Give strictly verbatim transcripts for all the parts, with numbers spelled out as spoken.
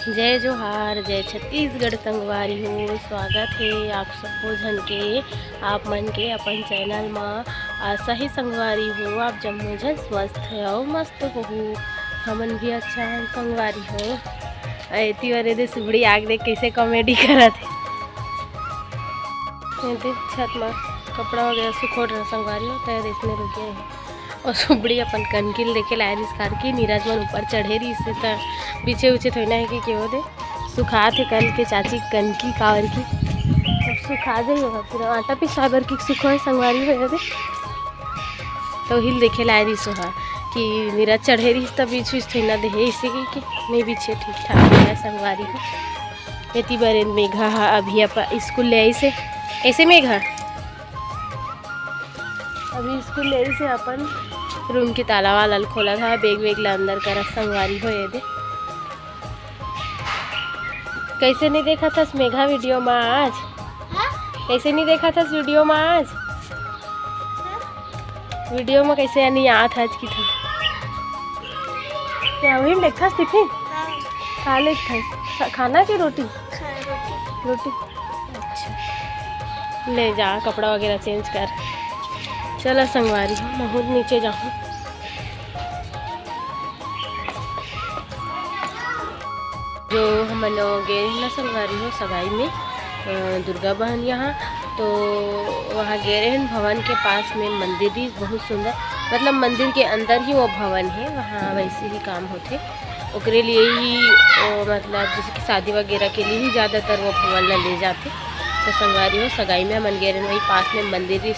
जय जोहार, जय छत्तीसगढ़ संगवारी हो। स्वागत हे आप सबो झन के, आप मन के अपन चैनल म। आशा हे संगवारी हो, आप जम्मो झन स्वस्थ अउ मस्त होहू। हमन भी अच्छा हन संगवारी हो। एती बर एदे सुबड़ी आग देख कैसे कॉमेडी करत हे। एदे छत म कपड़ा वगैरह सुखोत रहे संगवारी हो, त एदे इसने रुक गए हे। अउ सुबड़ी अपन कनकी ल देखे लाए रिहिस, कारकी नीरज मन ऊपर चढ़े रिहिस हे, त पीछे उछे थोड़ना हे कि केहो दे। सुखात हे कल के चाची कनकी काबर की अब सुखा जाही ओहा, पूरा आटा पिसाए बर की सुखोय संगवारी हो एदे। त उही ल देखे लाए रिहिस ओहा कि नीरज चढ़े रिहिस, त बीच बीच थोड़ना देहे, इसे कि, कि नहीं बीछे ठीक ठाक हे संगवारी हो। एती बर एन मेघा ह अभी अपन स्कूल ले आइस हे। ऐसे मेघा अभी स्कूल ले से अपन रूम के ताला वाला ल खोलत हवय, बैग वैग ला अंदर करत संगवारी हो एदे। कैसे नहीं देखत हस मेघा वीडियो म आज? हाँ? कैसे नहीं देखत हस वीडियो म आज? हाँ? वीडियो म कैसे नहीं आत हस कि था? क्या वही देखत हस टिफिन? हाँ। का लेत हस? सा-, खाना के रोटी? खा-, रोटी। रोटी। अच्छा, ले जा, कपड़ा वगैरह चेंज कर। चला संगवारी हो, महूँ नीचे जाहूँ। जो हमन गे रहे ना संगवारी हो सगाई में, अ, दुर्गा बहन यहाँ, तो वहाँ गे रहे भवन के पास में मंदिर भी बहुत सुंदर, मतलब मंदिर के अंदर ही वो भवन है, वहाँ वैसे ही काम होते। ओकरे लिए ही, ओ, मतलब, जैसे कि शादी वगैरह के लिए ही ज़्यादातर वो भवन ला ले जाते। तो संगवारी हो, सगाई में हमन गे रहेन, वही पास में मंदिर रहिस,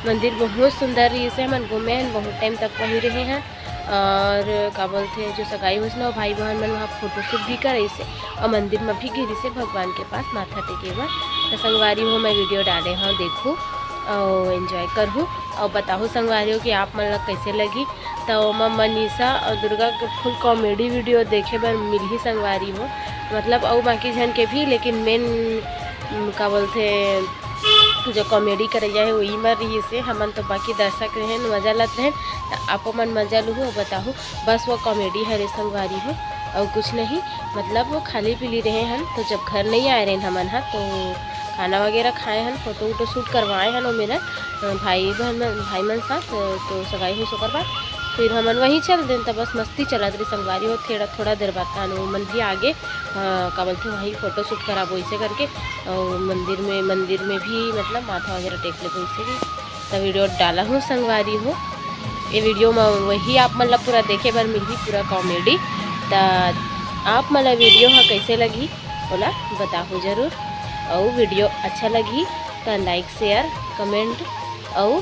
मंदिर बहुत सुंदर रहिस, हमन घूमे हन, बहुत टाइम तक वहीं रहे हन। और का बोलते, जो सगाई होइस ना, वो भाई बहन मन वहाँ फोटोशूट भी करिस और मंदिर में भी गिरिस भगवान के पास माथा टेके बर। तो संगवारी हो, मैं वीडियो डाले हूँ, देखू और एंजॉय करहू और बताहू संगवारी हो कि आप मन ला कैसे लगी। त ओमा मनीषा अउ दुर्गा के फुल कॉमेडी वीडियो देखे बर मिलही संगवारी हो, मतलब अउ बाकी झन के भी, लेकिन मेन, उम, का बोलथे, जो कॉमेडी करइया हे वही मर रही से। हमन तो बाकी दर्शक रहेन, मजा लत रहेन, त आपो मन मजा लुहू अउ बताहू। बस वो कॉमेडी हरे संगवारी हो अउ कुछ नहीं, मतलब वो खाली पीली रहे हन। तो जब घर नहीं आए रहेन हमन हा, तो खाना वगैरह खाए हन, फोटो वोटो शूट करवाए हन, ओ मेरा अ, भाई बहन मन, भाई मन साथ, अ, तो सगाई होइस ओकर बाद फिर हमन वहीं चल देन, त बस मस्ती चलत रही संगवारी हो। थोड़ा, थोड़ा देर बाद कान वो मन भी आगे, अ, का बोलथे, वहीं फोटो शूट कराबो इसे करके। और मंदिर में, मंदिर में भी मतलब माथा वगैरह टेक लेबो इसे भी। त वीडियो डाला हूँ संगवारी हो, ये वीडियो में वही आप मन ला पूरा देखे बर मिलही, पूरा कॉमेडी। त आप मन ला वीडियो ह कैसे लगही, ओला बताहू जरूर। अउ वीडियो अच्छा लगही त लाइक, शेयर, कमेंट, अउ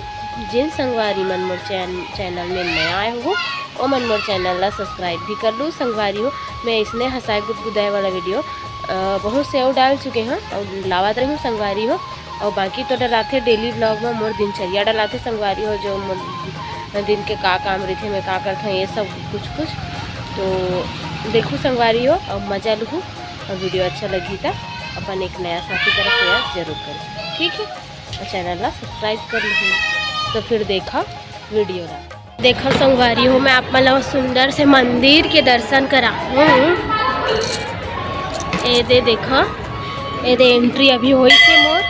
जेन संगवारी मन मोर चैन-, चैनल में नया आए हो, ओमन मोर चैनल ला सब्सक्राइब भी कर लू संगवारी हो। मैं इसने हंसाए गुदगुदाए वाला वीडियो, अ, बहुत से अउ डाल चुके हूँ अउ लावत रहूँ संगवारी हो, अउ बाकी तो डलाथे डेली व्लॉग में, मोर दिनचर्या डलाथे संगवारी हो, जो मोर दिन के का काम रहिथे, मैं का करथों, ये सब कुछ कुछ। तो देखू संगवारी हो, अउ मजा लुहू। और वीडियो अच्छा लगी त अपन एक नया साथी करा शेयर जरूर करें, ठीक है? और चैनल ला सब्सक्राइब कर लूँ। तो फिर देखा वीडियो ला। देखो संगवारी हो, मैं आप मन ला सुंदर से मंदिर के दर्शन कराहूँ। ए दे देखो, ए दे एंट्री अभी होई से मोर।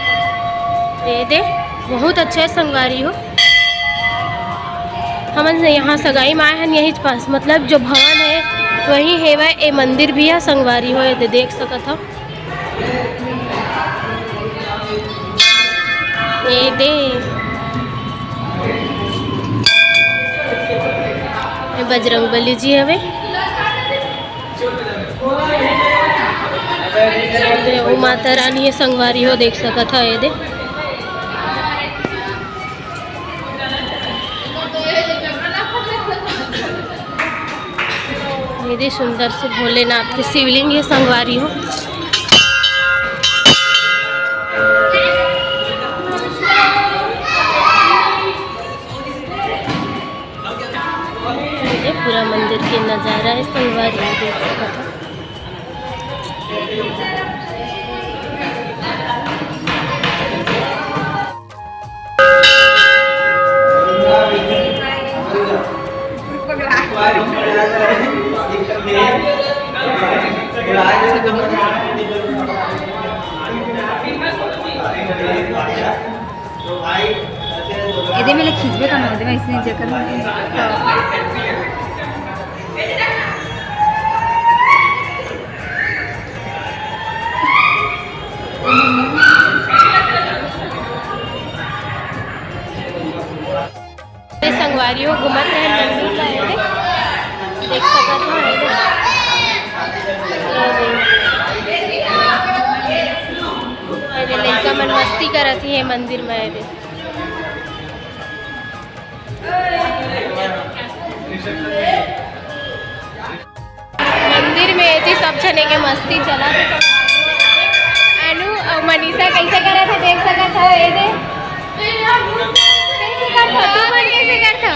ए दे बहुत अच्छा है संगवारी हो। हमन से यहाँ सगाई में आए हन, यही पास, मतलब जो भवन है वही हेवय। ए मंदिर भी है संगवारी हो, ये दे देख सकत हो। ये दे, ये बजरंग बली जी हवे। ये ओ माता रानी है संगवारी हो, देख सकत हो ये दे। ये दे सुंदर से भोलेनाथ के शिवलिंग है संगवारी हो। ये पूरा मंदिर के नजारा है संगवारी हो, देख सकत हो। एदे में ले खींचबे का ना, एदे में ऐसे नहीं जेकर में। ए संगवारी हो, घूमत रहे मंदिर ला, एदे देख सकत हो, एदे। एदे लइका मन मस्ती करत हे मंदिर में, एदे। मंदिर में एती सब झने के मस्ती चलत हे। अनु अउ मनीषा कैसे करत हे, देख सकत हो, एदे। कैसे करत हो? तू मन कैसे करत हो?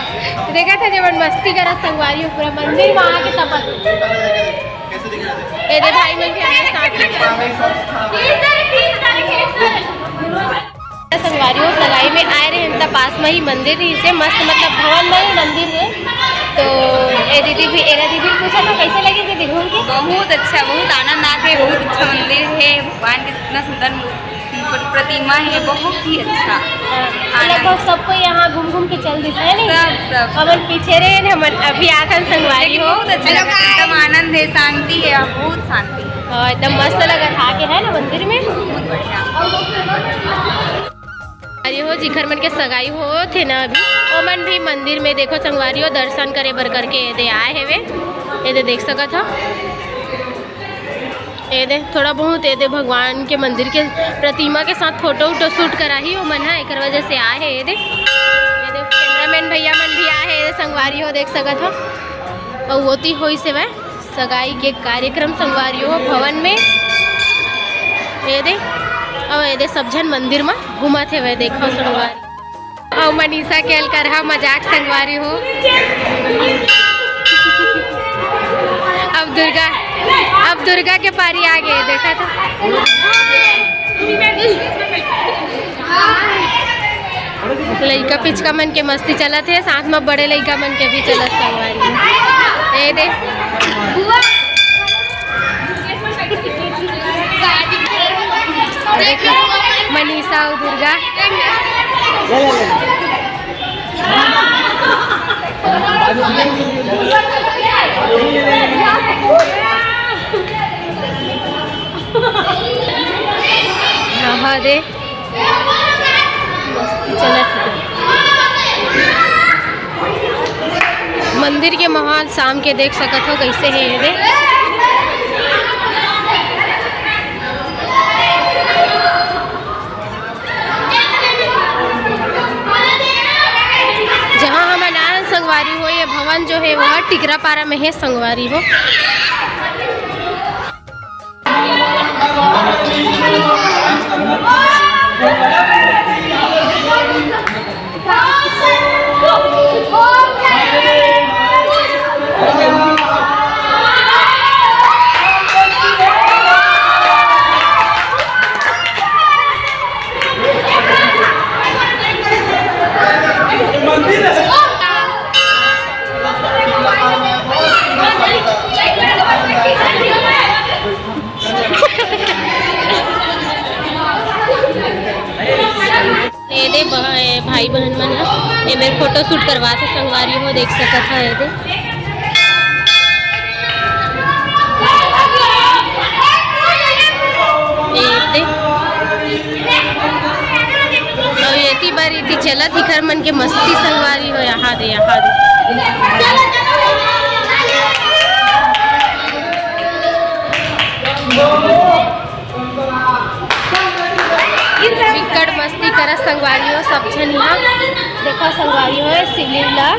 देखत हे, जेमन मस्ती करत संगवारी हो, पूरा मंदिर में आके तपत। एदे भाई मन के आने साथ में। संगवारी हो, सगाई में आए रहे त पास में ही मंदिर रहिसे, मस्त, मतलब भवन में ही मंदिर हे। तो ए दीदी भी, एरा दीदी भी पूछा था, कैसे लगे दीदी घूम के? बहुत अच्छा, बहुत आनंद आथे, बहुत अच्छा मंदिर हे, भगवान के इतना सुंदर मू-, प्रतिमा हे, बहुत ही अच्छा। हाँ, आनंद। लगभग सबको यहाँ घूम घूम के चल दिस हे, नहीं? सब, सब। हमन पीछे रहे न, हमन अभी आथन संगवारी लेकिन हो। बहुत अच्छा लगा, एकदम आनंद हे, शांति हे, बहुत शांति हे। हाँ, एकदम मस्त लगा था के, है ना, मंदिर में? बहुत बढ़िया। अरे हो, जिखर मन के सगाई होत हे ना अभी, ओमन भी मंदिर में, देखो संगवारी हो, दर्शन करे बर करके एदे आए हेवे। एदे देख सकत हो, एदे थोड़ा बहुत एदे भगवान के मंदिर के प्रतिमा के साथ फोटो उटो शूट कराही ओमन ह, एकर वजह से आए हे एदे। एदे कैमरामैन भैया मन भी आए हे, एदे संगवारी हो, देख सकत हो। अउ ओती होइस हेवय सगाई के कार्यक्रम संगवारी हो भवन में। एदे, अउ एदे सब झन मंदिर म घूमत हेवय, देखो संगवारी। अउ मनीषा के अलकरहा मजाक संगवारी हो। अब दुर्गा, अब दुर्गा के पारी आ गे, देखा था। लइका पिचका मन के मस्ती चलत हे, साथ म बड़े लइका मन के भी चलत संगवारी। ए दे। देखो, मनीषा अउ दुर्गा। हाँ, हाँ, दे। मस्ती चलत हे। मंदिर के माहौल शाम के देख सकत हो, कैसे हे ये दे। जहाँ हमन आए हन संगवारी हो, ये भवन जो है वह टिकरापारा में है संगवारी हो। ए दे बह-, ए भाई बहन मन ह ए मेर फोटो शूट करवात हे संगवारी हो, देख सकत ह ए दे। ए दे। अउ एती बार एती चलत इखर मन के मस्ती संगवारी हो, यहाँ दे, यहाँ दे। बिकट मस्ती करत संगवारी हो सब झन इहाँ। देखो संगवारी हो, शिवलिंग ला,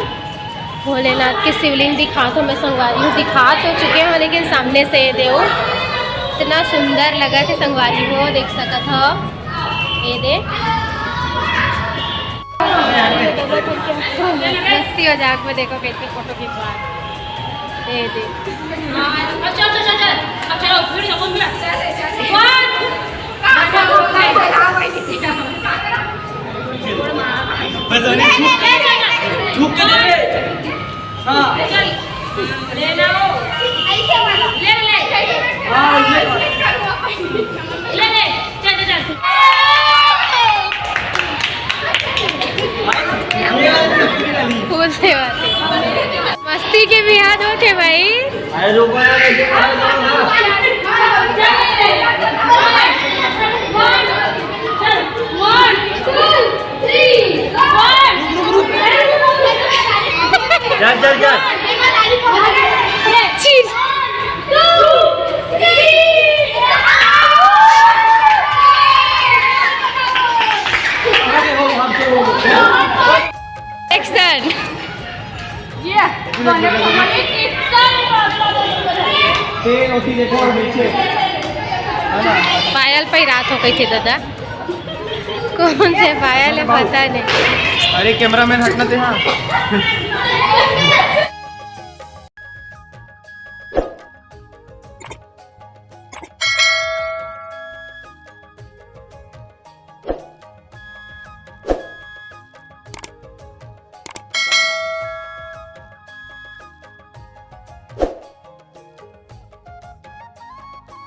भोलेनाथ के शिवलिंग दिखात हो मैं संगवारी हो, दिखा तो चुके हो लेकिन सामने से ये देव, इतना सुंदर लगत हे संगवारी हो, देख सकत हो ये दे। मस्ती हो जाए, मैं देखो कैसे फोटो खिंचवा ये दे। अच्छा, अच्छा, अच्छा, अच्छा। अब चलो, फिर से बोल, फिर से। One। बस अभी झुक, झुक के ले ले। हाँ। ले लो। ले ले। हाँ, ये। भाई। चल चल चल। चीज। एक्शन। पायल पहिरात हो कही थे दादा। कौन से पायल है पता नहीं। अरे कैमरामैन हटना दे। हाँ।